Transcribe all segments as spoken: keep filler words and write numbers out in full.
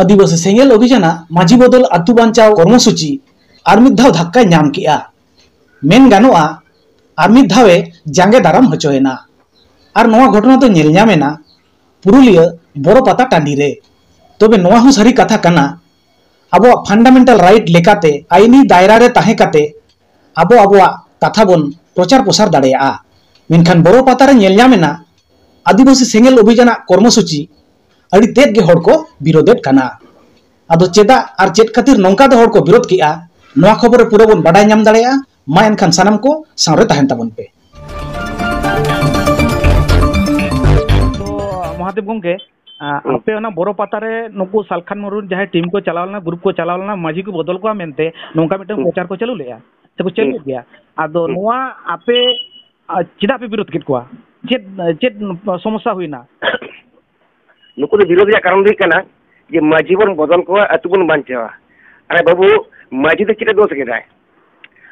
ᱟᱹᱫᱤᱵᱟᱹᱥᱤ ᱥᱮᱸᱜᱮᱞ ᱚᱵᱷᱤᱡᱟᱱᱟᱜ ᱢᱟᱹᱡᱷᱤ ᱵᱚᱫᱚᱞ ᱟᱹᱛᱩ ᱵᱟᱧᱪᱟᱣ ᱠᱚᱨᱢᱚᱥᱩᱪᱤ ᱟᱨ ᱢᱤᱫ ᱫᱷᱟᱣ ᱫᱷᱟᱠᱠᱟᱭ ᱧᱟᱢ ᱠᱮᱜᱼᱟ᱾ ᱢᱮᱱ ᱜᱟᱱᱚᱜᱼᱟ, ᱟᱨ ᱢᱤᱫ ᱫᱷᱟᱣᱮ ᱡᱟᱸᱜᱮ ᱫᱟᱨᱟᱢ ᱦᱚᱪᱚᱭᱮᱱᱟ᱾ ᱟᱨ ᱱᱚᱣᱟ ᱜᱷᱚᱴᱚᱱᱟ ᱫᱚ ᱧᱮᱞ ᱧᱟᱢ ᱮᱱᱟ ᱯᱩᱨᱩᱞᱤᱭᱟᱹ ᱵᱚᱨᱚ ᱯᱟᱛᱟ ᱴᱟᱺᱰᱤ ᱨᱮ᱾ ᱛᱚᱵᱮ ᱱᱚᱣᱟ ᱦᱚᱸ ᱥᱟᱹᱨᱤ ᱠᱟᱛᱷᱟ ᱠᱟᱱᱟ, ᱟᱵᱚᱣᱟᱜ ᱯᱷᱟᱱᱰᱟᱢᱮᱱᱴᱟᱞ ᱨᱟᱭᱤᱴ ᱞᱮᱠᱟᱛᱮ ᱟᱭᱤᱱᱤ ᱫᱟᱭᱨᱟ ᱨᱮ ᱛᱟᱦᱮᱸ ᱠᱟᱛᱮ ᱟᱵᱚ ᱟᱵᱚᱣᱟᱜ ᱠᱟᱛᱷᱟ ᱵᱚᱱ ᱯᱨᱚᱪᱟᱨ ᱯᱨᱚᱥᱟᱨ ᱫᱟᱲᱮᱭᱟᱜᱼᱟ᱾ ᱢᱮᱱᱠᱷᱟᱱ ᱵᱚᱨᱚ ᱯᱟᱛᱟ ᱨᱮ ᱧᱮᱞ ᱧᱟᱢ ᱮᱱᱟ, ᱟᱹᱫᱤᱵᱟᱹᱥᱤ ᱥᱮᱸᱜᱮᱞ ᱚᱵᱷᱤᱡᱟᱱᱟᱜ ᱠᱚᱨᱢᱚᱥᱩᱪᱤ ᱟᱹᱰᱤ ᱛᱮᱫ ᱜᱮ ᱦᱚᱲ ᱠᱚ ᱵᱤᱨᱳᱫᱮᱫ ᱠᱟᱱᱟ᱾ ᱟᱫᱚ ᱪᱮᱫᱟᱜ ᱟᱨ ᱪᱮᱫ ᱠᱷᱟᱹᱛᱤᱨ ᱱᱚᱝᱠᱟ ᱫᱚ ᱦᱚᱲ ᱠᱚ ᱵᱤᱨᱳᱫ ᱠᱮᱜᱼᱟ, ᱱᱚᱣᱟ ᱠᱷᱚᱵᱚᱨ ᱨᱮ ᱯᱩᱨᱟᱹ ᱵᱚᱱ ᱵᱟᱰᱟᱭ ᱧᱟᱢ ᱫᱟᱲᱮᱭᱟᱜᱼᱟ᱾ ᱢᱟ ᱮᱱᱠᱷᱟᱱ ᱥᱟᱱᱟᱢ ᱠᱚ ᱥᱟᱶ ᱨᱮ ᱛᱟᱦᱮᱱ ᱛᱟᱵᱚᱱ ᱯᱮ᱾ ᱛᱚ, ᱢᱚᱦᱟᱫᱮᱵ ᱜᱚᱢᱠᱮ, ᱟ, ᱦᱩᱸ᱾ ᱟᱯᱮ ᱚᱱᱟ ᱵᱚᱨᱚ ᱯᱟᱛᱟ ᱨᱮ ᱱᱩᱠᱩ ᱥᱟᱞᱠᱷᱟᱱ ᱢᱩᱨᱢᱩ ᱡᱟᱦᱟᱸᱭ ᱴᱤᱢ ᱠᱚ ᱪᱟᱞᱟᱣ ᱞᱮᱱᱟ, ᱜᱨᱩᱯ ᱠᱚ ᱪᱟᱞᱟᱣ ᱞᱮᱱᱟ, ᱢᱟᱹᱡᱷᱤ ᱠᱚ ᱵᱚᱫᱚᱞ ᱠᱚᱣᱟ ᱢᱮᱱᱛᱮ ᱱᱚᱝᱠᱟ ᱢᱤᱫᱴᱟᱝ ᱦᱩᱸ᱾ ᱯᱨᱚᱪᱟᱨ ᱠᱚ ᱪᱟᱹᱞᱩ ᱞᱮᱜᱼᱟ, ᱥᱮ ᱠᱚ ᱪᱟᱹᱞᱩᱭᱮᱫ ᱦᱩᱸ᱾ ᱜᱮᱭᱟ᱾ ᱟᱫᱚ ᱦᱩᱸ᱾ ᱱᱚᱣᱟ ᱟᱯᱮ, ᱟ, ᱪᱮᱫᱟᱜ ᱯᱮ ᱵᱤᱨᱳᱫ ᱠᱮᱫ ᱠᱚᱣᱟ? ᱪᱮᱫ, ᱪᱮᱫ ᱥᱚᱢᱚᱥᱥᱟ ᱦᱩᱭᱱᱟ? ᱱᱩᱠᱩ ᱫᱚ ᱵᱤᱨᱳᱫ ᱨᱮᱭᱟᱜ ᱠᱟᱨᱚᱱ ᱫᱚ ᱦᱩᱭᱩᱜ ᱠᱟᱱᱟ ᱡᱮ ᱢᱟᱹᱡᱷᱤ ᱵᱚᱱ ᱵᱚᱫᱚᱞ ᱠᱚᱣᱟ, ᱟᱹᱛᱩ ᱵᱚᱱ ᱵᱟᱧᱪᱟᱣᱟ᱾ ᱟᱨᱮ ᱵᱟᱹᱵᱩ, ᱢᱟᱹᱡᱷᱤ ᱫᱚ ᱪᱮᱫ ᱮ ᱫᱳᱥ ᱠᱮᱫᱟᱭ?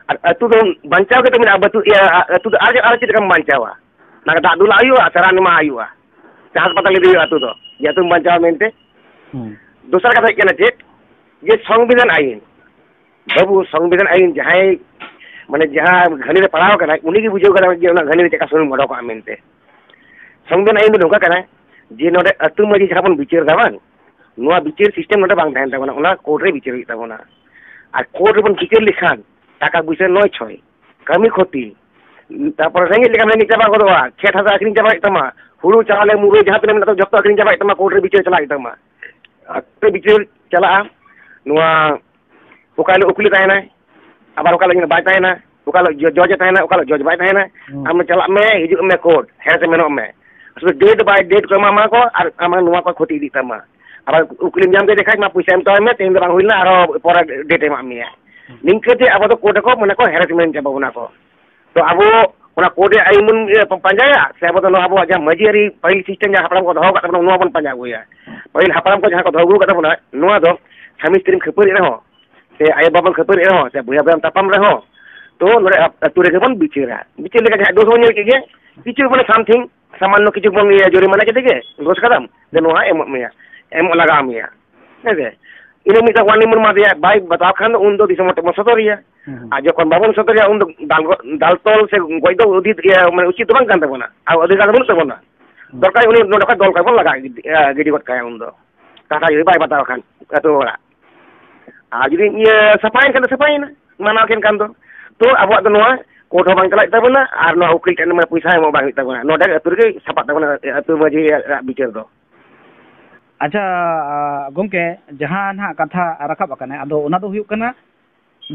ᱟᱨ ᱟᱹᱛᱩ ᱫᱚ ᱵᱟᱧᱪᱟᱣ ᱜᱮᱛᱚ ᱢᱮᱱᱟᱜᱼᱟ, ᱟᱹᱛᱩ, ᱤᱭᱟᱹ, ᱟᱹᱛᱩ ᱫᱚ ᱟᱨ, ᱟᱨ ᱪᱮᱫ ᱞᱮᱠᱟᱢ ᱵᱟᱧᱪᱟᱣᱟ? ᱚᱱᱟ ᱫᱟᱜ ᱫᱩᱞᱟᱜ ᱦᱩᱭᱩᱜᱼᱟ, ᱪᱟᱨᱟ ᱮᱢᱟᱜ ᱦᱩᱭᱩᱜᱼᱟ, ᱪᱟᱥ ᱵᱟᱛᱟᱞ ᱤᱫᱤ ᱦᱩᱭᱩᱜᱼᱟ ᱟᱹᱛᱩ ᱫᱚ, ᱡᱮ ᱟᱹᱛᱩᱢ ᱵᱟᱧᱪᱟᱣᱟ ᱢᱮᱱᱛᱮ᱾ ᱦᱩᱸ᱾ ᱫᱚᱥᱟᱨ ᱠᱟᱛᱷᱟ ᱦᱩᱭᱩᱜ ᱠᱟᱱᱟ ᱪᱮᱫ? ᱡᱮ ᱥᱚᱝᱵᱤᱫᱷᱟᱱ ᱟᱹᱭᱤᱱ, ᱵᱟᱹᱵᱩ, ᱥᱚᱝᱵᱤᱫᱷᱟᱱ ᱟᱹᱭᱤᱱ ᱡᱟᱦᱟᱸᱭ, ᱢᱟᱱᱮ, ᱡᱟᱦᱟᱸ ᱜᱷᱟᱹᱱᱤ ᱨᱮ ᱯᱟᱲᱟᱣ ᱠᱟᱱᱟᱭ, ᱩᱱᱤ ᱜᱮ ᱵᱩᱡᱷᱟᱹᱣ ᱠᱟᱫᱟᱭ ᱡᱮ ᱚᱱᱟ ᱜᱷᱟᱹᱱᱤ ᱨᱮ ᱪᱮᱫ ᱞᱮᱠᱟ ᱥᱩᱱᱩᱢ ᱚᱰᱚᱠᱚᱜᱼᱟ ᱢᱮᱱᱛᱮ᱾ ᱥᱚᱝᱵᱤᱫᱷᱟᱱ ᱟᱹᱭᱤᱱ ᱫᱚ ᱱᱚᱝᱠᱟ ᱠᱟᱱᱟ ᱡᱮ ᱱᱚᱰᱮ ᱟᱹᱛᱩ ᱢᱟᱹᱡᱷᱤ ᱡᱟᱦᱟᱸ ᱵᱚᱱ ᱵᱤᱪᱟᱹᱨ ᱮᱫᱟ ᱵᱟᱝ, ᱱᱚᱣᱟ ᱵᱤᱪᱟᱹᱨ ᱥᱤᱥᱴᱮᱢ ᱱᱚᱰᱮ ᱵᱟᱝ ᱛᱟᱦᱮᱱ ᱛᱟᱵᱚᱱᱟ, ᱚᱱᱟ ᱠᱳᱨᱴ ᱨᱮ ᱵᱤᱪᱟᱹᱨ ᱦᱩᱭᱩᱜ ᱛᱟᱵᱚᱱᱟ᱾ ᱟᱨ ᱠᱳᱨᱴ ᱨᱮᱵᱚᱱ ᱵᱤᱪᱟᱹᱨ ᱞᱮᱠᱷᱟᱱ ᱴᱟᱠᱟ ᱯᱩᱭᱥᱟᱹ ᱱᱚᱭ ᱪᱷᱚᱭ, ᱠᱟᱹᱢᱤ ᱠᱷᱚᱛᱤ, ᱛᱟᱨᱯᱚᱨᱮ ᱨᱮᱸᱜᱮᱡ ᱞᱮᱠᱟᱢ ᱨᱮᱸᱜᱮᱡ ᱪᱟᱵᱟ ᱜᱚᱫᱚᱜᱼᱟ, ᱠᱷᱮᱛ ᱦᱟᱥᱟ ᱟᱹᱠᱷᱨᱤᱧ ᱪᱟᱵᱟ ᱦᱩᱭᱩᱜ ᱛᱟᱢᱟ, ᱦᱩᱲᱩ ᱪᱟᱣᱞᱮ ᱢᱩᱨᱟᱹᱭ ᱡᱟᱦᱟᱸ ᱛᱤᱱᱟᱹᱜ ᱢᱮᱱᱟᱜ ᱛᱟᱢᱟ ᱡᱷᱚᱛᱚ ᱟᱹᱠᱷᱨᱤᱧ ᱪᱟᱵᱟ ᱦᱩᱭᱩᱜ ᱛᱟᱢᱟ, ᱠᱳᱨᱴ ᱨᱮ ᱵᱤᱪᱟᱹᱨ ᱪᱟᱞᱟᱜ ᱦᱩᱭᱩᱜ ᱛᱟᱢᱟ᱾ ᱟᱨ ᱠᱳᱨᱴ ᱨᱮ ᱵᱤᱪᱟᱹᱨ ᱪᱟᱞᱟᱜᱼᱟ, ᱱᱚᱣᱟ ᱚᱠᱟ ᱦᱤᱞᱳᱜ ᱩᱠᱤᱞᱮ ᱛᱟᱦᱮᱱᱟᱭ, ᱟᱵᱟᱨ ᱚᱠᱟ ᱦᱤᱞᱳᱜ ᱵᱟᱭ ᱛᱟᱦᱮᱱᱟ, ᱚᱠᱟ ᱦᱤᱞᱳᱜ ᱡᱚ-, ᱡᱚᱡᱮ ᱛᱟᱦᱮᱱᱟ, ᱚᱠᱟ ᱦᱤᱞᱳᱜ ᱡᱚᱡᱽ ᱵᱟᱭ ᱛᱟᱦᱮᱱᱟ᱾ ᱦᱩᱸ᱾ ᱟᱢ ᱪᱟᱞᱟᱜ ᱢᱮ, ᱦᱤᱡᱩᱜ ᱢᱮ ᱠᱳᱨᱴ, ᱦᱮᱸ ᱥᱮ ᱢᱮᱱᱚᱜ ᱢᱮ᱾ ᱥᱩᱫᱷᱩ ᱰᱮᱴ ᱵᱟᱭ ᱰᱮᱴ ᱠᱚ ᱮᱢᱟᱢᱟ ᱠᱚ ᱟᱨ ᱟᱢᱟᱜ ᱱᱚᱣᱟ ᱠᱚ ᱠᱷᱚᱛᱤ ᱤᱫᱤᱜ ᱛᱟᱢᱟ᱾ ᱟᱵᱟᱨ ᱩᱠᱤᱞᱮᱢ ᱧᱟᱢ ᱠᱮᱫᱮ ᱠᱷᱟᱡ, "ᱢᱟ ᱯᱚᱭᱥᱟ ᱮᱢ ᱛᱟᱵᱚᱱ ᱢᱮ, ᱛᱮᱦᱮᱧ ᱫᱚ ᱵᱟᱝ ᱦᱩᱭ ᱞᱮᱱᱟ, ᱟᱨᱦᱚᱸ ᱯᱚᱨᱮ ᱰᱮᱴ ᱮᱢᱟᱜ ᱢᱮᱭᱟ᱾" ᱦᱩᱸ᱾ ᱱᱤᱝᱠᱟᱹ ᱛᱮ ᱟᱵᱚ ᱫᱚ ᱠᱳᱨᱴ ᱨᱮᱠᱚ ᱢᱟᱱᱮ ᱠᱚ ᱦᱮᱨᱮᱥᱢᱮᱱᱴ ᱪᱟᱵᱟ ᱵᱚᱱᱟ ᱠᱚ᱾ ᱛᱚ ᱟᱵᱚ ᱚᱱᱟ ᱠᱳᱨᱴ ᱨᱮᱭᱟᱜ ᱟᱹᱭᱤᱱ ᱵᱚᱱ, ᱤᱭᱟᱹ, ᱯᱟᱸᱡᱟᱭᱟ, ᱥᱮ ᱟᱵᱚ ᱫᱚ ᱱᱚᱣᱟ ᱟᱵᱚᱣᱟᱜ ᱡᱟᱦᱟᱸ ᱢᱟᱹᱡᱷᱤ ᱟᱹᱨᱤ ᱯᱟᱹᱦᱤᱞ ᱥᱤᱥᱴᱮᱢ ᱡᱟᱦᱟᱸ ᱦᱟᱯᱲᱟᱢ ᱠᱚ ᱫᱚᱦᱚ ᱟᱠᱟᱫ ᱛᱟᱵᱚᱱᱟ, ᱱᱚᱣᱟ ᱵᱚᱱ ᱯᱟᱸᱡᱟ ᱟᱹᱜᱩᱭᱟ? ᱯᱟᱹᱦᱤᱞ ᱦᱟᱯᱲᱟᱢ ᱠᱚ ᱡᱟᱦᱟᱸ ᱠᱚ ᱫᱚᱦᱚ ᱟᱹᱜᱩ ᱟᱠᱟᱫ ᱛᱟᱵᱚᱱᱟ, ᱱᱚᱣᱟ ᱫᱚ ᱥᱟᱢᱤ ᱥᱛᱨᱤᱢ ᱠᱷᱟᱹᱯᱟᱹᱨᱤ ᱨᱮᱦᱚᱸ, ᱥᱮ ᱟᱭᱳ ᱵᱟᱵᱟᱢ ᱠᱷᱟᱹᱯᱟᱹᱨᱤ ᱨᱮᱦᱚᱸ, ᱥᱮ ᱵᱚᱭᱦᱟ ᱵᱚᱭᱦᱟᱢ ᱛᱟᱯᱟᱢ ᱨᱮᱦᱚᱸ, ᱛᱚ ᱱᱚᱰᱮ ᱟᱹᱛᱩ ᱨᱮᱜᱮ ᱵᱚᱱ ᱵᱤᱪᱟᱹᱨᱟ᱾ ᱵᱤᱪᱟᱹᱨ ᱞᱮᱠᱟ ᱡᱟᱦᱟᱸ ᱫᱳᱥ ᱵᱚᱱ ᱧᱮᱞ ᱠᱮᱫ ᱜᱮ, ᱠᱤᱪᱷᱩ ᱢᱟᱱᱮ something, ᱥᱟᱢᱟᱱᱱᱚ ᱠᱤᱪᱷᱩ ᱵᱚᱱ, ᱤᱭᱟᱹ, ᱡᱚᱨᱤᱢᱟᱱᱟ ᱠᱮᱫᱮ ᱜᱮ, ᱫᱳᱥ ᱠᱟᱫᱟᱢ, ᱡᱮ ᱱᱚᱣᱟ ᱮᱢᱚᱜ ᱢᱮᱭᱟ, ᱮᱢᱚᱜ ᱞᱟᱜᱟᱣ ᱢᱮᱭᱟ᱾ ᱦᱮᱸ ᱥᱮ? ᱤᱱᱟᱹ ᱢᱤᱫᱴᱟᱝ ᱣᱟᱨᱱᱤᱝ ᱵᱚᱱ ᱮᱢᱟ ᱫᱮᱭᱟ, ᱵᱟᱭ ᱵᱟᱛᱟᱣ ᱠᱷᱟᱱ ᱫᱚ ᱩᱱ ᱫᱚ ᱫᱤᱥᱚᱢ ᱦᱚᱲ ᱴᱷᱮᱱ ᱵᱚᱱ ᱥᱚᱫᱚᱨᱮᱭᱟ᱾ ᱦᱩᱸ᱾ ᱟᱨ ᱡᱚᱠᱷᱚᱱ ᱵᱟᱵᱚᱱ ᱥᱚᱫᱚᱨᱮᱭᱟ, ᱩᱱ ᱫᱚ ᱫᱟᱞ ᱜᱚ-, ᱫᱟᱞ ᱛᱚᱞ ᱥᱮ ᱜᱚᱡ ᱫᱚ ᱩᱫᱤᱛ, ᱤᱭᱟᱹ, ᱢᱟᱱᱮ ᱩᱪᱤᱛ ᱫᱚ ᱵᱟᱝ ᱠᱟᱱ ᱛᱟᱵᱚᱱᱟ, ᱟᱨ ᱚᱫᱷᱤᱠᱟᱨ ᱫᱚ ᱵᱟᱹᱱᱩᱜ ᱛᱟᱵᱚᱱᱟ᱾ ᱦᱩᱸ᱾ ᱫᱚᱨᱠᱟᱨ ᱩᱱᱤ ᱱᱚᱰᱮ ᱠᱷᱚᱱ ᱫᱚᱞ ᱠᱷᱚᱱ ᱵᱚᱱ ᱞᱟᱜᱟ ᱜᱤᱰᱤ, ᱤᱭᱟᱹ, ᱜᱤᱰᱤ ᱜᱚᱫ ᱠᱟᱭᱟ ᱩᱱ ᱫᱚ, ᱠᱟᱛᱷᱟ ᱡᱩᱫᱤ ᱵᱟᱭ ᱵᱟᱛᱟᱣ ᱠᱷᱟᱱ ᱟᱹᱛᱩ ᱦᱚᱲᱟᱜ᱾ ᱟᱨ ᱡᱩᱫᱤ ᱤᱭᱟᱹ ᱥᱟᱯᱷᱟᱭᱮᱱ ᱠᱷᱟᱱ ᱫᱚ ᱥᱟᱯᱷᱟᱭᱮᱱᱟ, ᱢᱟᱱᱟᱣ ᱠᱮᱱ ᱠᱷᱟᱱ ᱫᱚ᱾ ᱛᱚ ᱟᱵᱚᱣᱟᱜ ᱫᱚ ᱱᱚᱣᱟ ᱠᱳᱨᱴ ᱦᱚᱸ ᱵᱟᱝ ᱪᱟᱞᱟᱜ ᱛᱟᱵᱚᱱᱟ, ᱟᱨ ᱱᱚᱣᱟ ᱩᱠᱤᱞ ᱴᱷᱮᱱ ᱢᱟ ᱯᱚᱭᱥᱟ ᱮᱢᱚᱜ ᱵᱟᱝ ᱦᱩᱭᱩᱜ ᱛᱟᱵᱚᱱᱟ, ᱱᱚᱰᱮ ᱟᱹᱛᱩ ᱨᱮᱜᱮ ᱥᱟᱯᱷᱟᱜ ᱛᱟᱵᱚᱱᱟ ᱟᱹᱛᱩ ᱢᱟᱹᱡᱷᱤᱭᱟᱜ ᱵᱤᱪᱟᱹᱨ ᱫᱚ᱾ ᱟᱪᱪᱷᱟ, ᱜᱚᱢᱠᱮ, ᱡᱟᱦᱟᱸ ᱱᱟᱦᱟᱜ ᱠᱟᱛᱷᱟ ᱨᱟᱠᱟᱵ ᱟᱠᱟᱱᱟ, ᱟᱫᱚ ᱚᱱᱟ ᱫᱚ ᱦᱩᱭᱩᱜ ᱠᱟᱱᱟ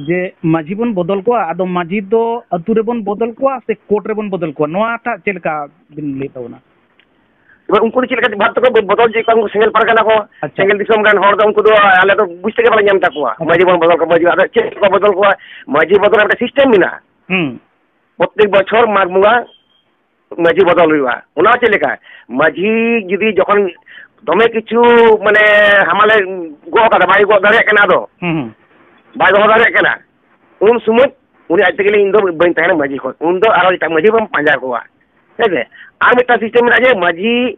ᱡᱮ ᱢᱟᱹᱡᱷᱤ ᱵᱚᱱ ᱵᱚᱫᱚᱞ ᱠᱚᱣᱟ, ᱟᱫᱚ ᱢᱟᱹᱡᱷᱤ ᱫᱚ ᱟᱹᱛᱩ ᱨᱮᱵᱚᱱ ᱵᱚᱫᱚᱞ ᱠᱚᱣᱟ ᱥᱮ ᱠᱳᱨᱴ ᱨᱮᱵᱚᱱ ᱵᱚᱫᱚᱞ ᱠᱚᱣᱟ, ᱱᱚᱣᱟᱴᱟᱜ ᱪᱮᱫ ᱞᱮᱠᱟ ᱵᱤᱱ ᱞᱟᱹᱭᱮᱫ ᱛᱟᱵᱚᱱᱟ? ᱮᱵᱟᱨ ᱩᱱᱠᱩ ᱫᱚ ᱪᱮᱫ ᱞᱮᱠᱟ ᱵᱷᱟᱵ ᱛᱮᱠᱚ ᱵᱚᱫᱚᱞ ᱦᱚᱪᱚᱭᱮᱫ ᱠᱚᱣᱟ, ᱩᱱᱠᱩ ᱥᱮᱸᱜᱮᱞ ᱯᱟᱨᱜᱟᱱᱟ ᱠᱚ, ᱟᱪᱪᱷᱟ᱾ ᱥᱮᱸᱜᱮᱞ ᱫᱤᱥᱚᱢ ᱨᱮᱱ ᱦᱚᱲ ᱫᱚ ᱩᱱᱠᱩ ᱫᱚ ᱟᱞᱮ ᱫᱚ ᱵᱩᱡᱽ ᱛᱮᱜᱮ ᱵᱟᱞᱮ ᱧᱟᱢ ᱛᱟᱠᱚᱣᱟ᱾ ᱟᱪᱪᱷᱟ᱾ ᱢᱟᱹᱡᱷᱤ ᱵᱚᱱ ᱵᱚᱫᱚᱞ ᱠᱚᱣᱟ, ᱢᱟᱹᱡᱷᱤ ᱟᱫᱚ ᱪᱮᱫ ᱠᱚ ᱵᱚᱫᱚᱞ ᱠᱚᱣᱟ? ᱢᱟᱹᱡᱷᱤ ᱵᱚᱫᱚᱞ ᱨᱮ ᱢᱤᱫᱴᱮᱱ ᱥᱤᱥᱴᱮᱢ ᱢᱮᱱᱟᱜᱼᱟ᱾ ᱦᱩᱸ᱾ ᱯᱨᱚᱛᱮᱠ ᱵᱚᱪᱷᱚᱨ ᱢᱟᱜᱽ ᱵᱚᱸᱜᱟ ᱢᱟᱹᱡᱷᱤ ᱵᱚᱫᱚᱞ ᱦᱩᱭᱩᱜᱼᱟ᱾ ᱚᱱᱟ ᱪᱮᱫ ᱞᱮᱠᱟ? ᱢᱟᱹᱡᱷᱤ ᱡᱩᱫᱤ ᱡᱚᱠᱷᱚᱱ ᱫᱚᱢᱮ ᱠᱤᱪᱷᱩ, ᱢᱟᱱᱮ, ᱦᱟᱢᱟᱞᱮ ᱜᱚᱜ ᱠᱟᱫᱟ, ᱵᱟᱭ ᱜᱚᱜ ᱫᱟᱲᱮᱭᱟᱜ ᱠᱟᱱᱟ, ᱟᱫᱚ ᱦᱩᱸ, ᱦᱩᱸ᱾ ᱵᱟᱭ ᱫᱚᱦᱚ ᱫᱟᱲᱮᱭᱟᱜ ᱠᱟᱱᱟ, ᱩᱱ ᱥᱚᱢᱚᱭ ᱩᱱᱤ ᱟᱡ ᱛᱮᱜᱮ ᱞᱟᱹᱭᱟ, "ᱤᱧ ᱫᱚ ᱵᱟᱹᱧ ᱛᱟᱦᱮᱱᱟ ᱢᱟᱹᱡᱷᱤ ᱠᱷᱚᱱ", ᱩᱱ ᱫᱚ ᱟᱨᱚ ᱮᱴᱟᱜ ᱢᱟᱹᱡᱷᱤ ᱵᱚᱱ ᱯᱟᱸᱡᱟ ᱠᱚᱣᱟ᱾ ᱦᱮᱸ ᱥᱮ? ᱟᱨ ᱢᱤᱫᱴᱟᱝ ᱥᱤᱥᱴᱮᱢ ᱢᱮᱱᱟᱜᱼᱟ ᱡᱮ ᱢᱟᱹᱡᱷᱤ,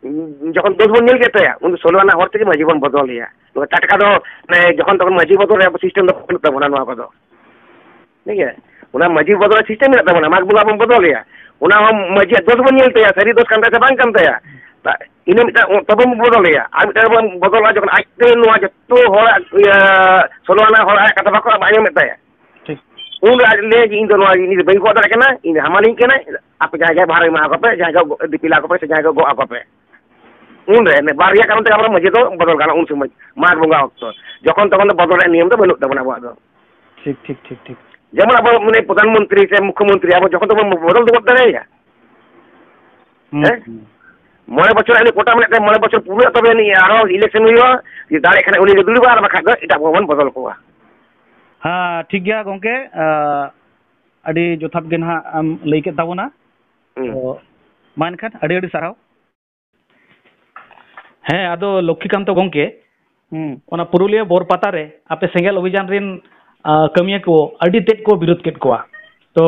ᱩᱸ, ᱡᱚᱠᱷᱚᱱ ᱫᱳᱥ ᱵᱚᱱ ᱧᱮᱞ ᱠᱮᱫ ᱛᱟᱭᱟ, ᱩᱱ ᱫᱚ ᱥᱳᱞᱳ ᱟᱱᱟ ᱦᱚᱲ ᱛᱮᱜᱮ ᱢᱟᱹᱡᱷᱤ ᱵᱚᱱ ᱵᱚᱫᱚᱞᱮᱭᱟ᱾ ᱱᱚᱣᱟ ᱴᱟᱴᱠᱟ ᱫᱚ, ᱢᱟᱱᱮ, ᱡᱚᱠᱷᱚᱱ ᱛᱚᱠᱷᱚᱱ ᱢᱟᱹᱡᱷᱤ ᱵᱚᱫᱚᱞ ᱨᱮᱭᱟᱜ ᱥᱤᱥᱴᱮᱢ ᱫᱚ ᱵᱟᱹᱱᱩᱜ ᱛᱟᱵᱚᱱᱟ ᱱᱚᱣᱟ ᱠᱚᱫᱚ᱾ ᱴᱷᱤᱠ ᱜᱮᱭᱟ? ᱚᱱᱟ ᱢᱟᱹᱡᱷᱤ ᱵᱚᱫᱚᱞ ᱨᱮᱭᱟᱜ ᱥᱤᱥᱴᱮᱢ ᱢᱮᱱᱟᱜ ᱛᱟᱵᱚᱱᱟ, ᱢᱟᱜᱽ ᱵᱚᱸᱜᱟ ᱵᱚᱱ ᱵᱚᱫᱚᱞᱮᱭᱟ᱾ ᱚᱱᱟ ᱦᱚᱸ ᱢᱟᱹᱡᱷᱤᱭᱟᱜ ᱫᱳᱥ ᱵᱚᱱ ᱧᱮᱞ ᱛᱟᱭᱟ, ᱥᱟᱹᱨᱤ ᱫᱳᱥ ᱠᱟᱱ ᱛᱟᱭᱟ ᱥᱮ ᱵᱟᱝ ᱠᱟᱱ ᱛᱟᱭᱟ᱾ ᱛᱟ-, ᱤᱱᱟᱹ ᱢᱤᱫᱴᱟᱝ ᱛᱚᱵᱮ ᱵᱚᱱ ᱵᱚᱫᱚᱞᱮᱭᱟ᱾ ᱟᱨ ᱢᱤᱫᱴᱟᱝ ᱵᱚᱱ ᱵᱚᱫᱚᱞᱟ ᱡᱚᱠᱷᱚᱱ ᱟᱡᱛᱮ ᱱᱚᱣᱟ ᱡᱚᱛᱚ ᱦᱚᱲᱟᱜ, ᱤᱭᱟᱹ, ᱥᱳᱞᱳ ᱟᱱᱟ ᱦᱚᱲ ᱟᱭᱟᱜ ᱠᱟᱛᱷᱟ ᱵᱟᱠᱚ ᱟᱸᱡᱚᱢᱮᱫ ᱛᱟᱭᱟ᱾ ᱴᱷᱤᱠ᱾ ᱩᱱᱨᱮ ᱟᱡ ᱞᱟᱹᱭᱟ ᱡᱮ, "ᱤᱧ ᱫᱚ ᱱᱚᱣᱟ ᱡᱤᱱᱤᱥ ᱵᱟᱹᱧ ᱠᱚᱨᱟᱣ ᱫᱟᱲᱮᱭᱟᱜ ᱠᱟᱱᱟ, ᱤᱧ ᱫᱚ ᱦᱟᱢᱟᱞᱤᱧ ᱠᱟᱱᱟ, ᱟᱯᱮ ᱡᱟᱦᱟᱸᱭ ᱡᱟᱦᱟᱸᱭ ᱵᱷᱟᱲᱟ ᱮᱢᱟ ᱠᱚᱯᱮ, ᱡᱟᱦᱟᱸᱭ ᱠᱚ ᱫᱤᱯᱤᱞ ᱟᱠᱚ ᱯᱮ ᱥᱮ ᱡᱟᱦᱟᱸᱭ ᱠᱚ ᱜᱚᱜ ᱟᱠᱚ ᱯᱮ᱾" ᱩᱱᱨᱮ ᱵᱟᱨᱭᱟ ᱠᱟᱨᱚᱱ ᱛᱮ ᱟᱵᱚᱨᱮᱱ ᱢᱟᱹᱡᱷᱤ ᱫᱚ ᱵᱚᱫᱚᱞ ᱜᱟᱱᱚᱜᱼᱟ ᱩᱱ ᱥᱚᱢᱚᱭ, ᱢᱟᱜᱽ ᱵᱚᱸᱜᱟ ᱚᱠᱛᱚ᱾ ᱡᱚᱠᱷᱚᱱ ᱛᱚᱠᱷᱚᱱ ᱫᱚ ᱵᱚᱫᱚᱞ ᱨᱮᱭᱟᱜ ᱱᱤᱭᱚᱢ ᱫᱚ ᱵᱟᱹᱱᱩᱜ ᱛᱟᱵᱚᱱᱟ ᱟᱵᱚᱣᱟᱜ ᱫᱚ᱾ ᱴᱷᱤᱠ, ᱴᱷᱤᱠ, ᱴᱷᱤᱠ, ᱴᱷᱤᱠ᱾ ᱡᱮᱢᱚᱱ ᱟᱵᱚ, ᱢᱟᱱᱮ, ᱯᱨᱚᱫᱷᱟᱱ ᱢᱚᱱᱛᱨᱤ ᱥᱮ ᱢᱩᱠᱷᱭᱚ ᱢᱚᱱᱛᱨᱤ ᱟᱵᱚ ᱡᱚᱠᱷᱚᱱ ᱛᱚᱠᱷᱚᱱ ᱵᱚᱱ ᱵᱚᱫᱚᱞ ᱜᱚᱫ ᱫᱟᱲᱮᱭᱟᱭᱟ᱾ ᱦᱩᱸ, ᱦᱮᱸ? ᱦᱩᱸ᱾ ᱢᱚᱬᱮ ᱵᱚᱪᱷᱚᱨ ᱟᱹᱱᱤᱡ ᱠᱳᱴᱟ ᱢᱮᱱᱟᱜ ᱛᱟᱭᱟ, ᱢᱚᱬᱮ ᱵᱚᱪᱷᱚᱨ ᱯᱩᱨᱟᱹᱜ ᱛᱚᱵᱮ ᱟᱹᱱᱤᱡ ᱟᱨᱦᱚᱸ ᱤᱞᱮᱠᱥᱚᱱ ᱦᱩᱭᱩᱜᱼᱟ, ᱡᱩᱫᱤ ᱫᱟᱲᱮᱭᱟᱜ ᱠᱷᱟᱱ ᱩᱱᱤ ᱜᱮ ᱫᱩᱲᱩᱵᱟ, ᱟᱨ ᱵᱟᱠᱷᱟᱡ ᱫᱚ ᱮᱴᱟᱜ ᱠᱚᱵᱚᱱ ᱵᱚᱫᱚᱞ ᱠᱚᱣᱟ᱾ ᱦᱮᱸ, ᱴᱷᱤᱠ ᱜᱮᱭᱟ ᱜᱚᱝᱠᱮ, ᱟᱸ, ᱟᱹᱰᱤ ᱡᱚᱛᱷᱟᱛ ᱜᱮ ᱱᱟᱦᱟᱜ ᱮᱢ ᱞᱟᱹᱭ ᱠᱮᱫ ᱛᱟᱵᱚᱱᱟ᱾ ᱦᱩᱸ᱾ ᱛᱚ, ᱢᱟ ᱮᱱᱠᱷᱟᱱ ᱟᱹᱰᱤ ᱟᱹᱰᱤ ᱥᱟᱨᱦᱟᱣ᱾ ᱦᱮᱸ, ᱟᱫᱚ ᱞᱚᱠᱠᱷᱤᱠᱟᱱᱛᱚ ᱜᱚᱝᱠᱮ, ᱦᱩᱸ᱾ ᱚᱱᱟ ᱯᱩᱨᱩᱞᱤᱭᱟᱹ ᱵᱳᱨᱯᱟᱛᱟ ᱨᱮ ᱟᱯᱮ ᱥᱮᱸᱜᱮᱞ ᱚᱵᱷᱤᱡᱟᱱ ᱨᱮᱱ, ᱟᱸ, ᱠᱟᱹᱢᱤᱭᱟᱹ ᱠᱚ ᱟᱹᱰᱤ ᱛᱮᱫ ᱠᱚ ᱵᱤᱨᱳᱫ ᱠᱮᱫ ᱠᱚᱣᱟ᱾ ᱛᱚ,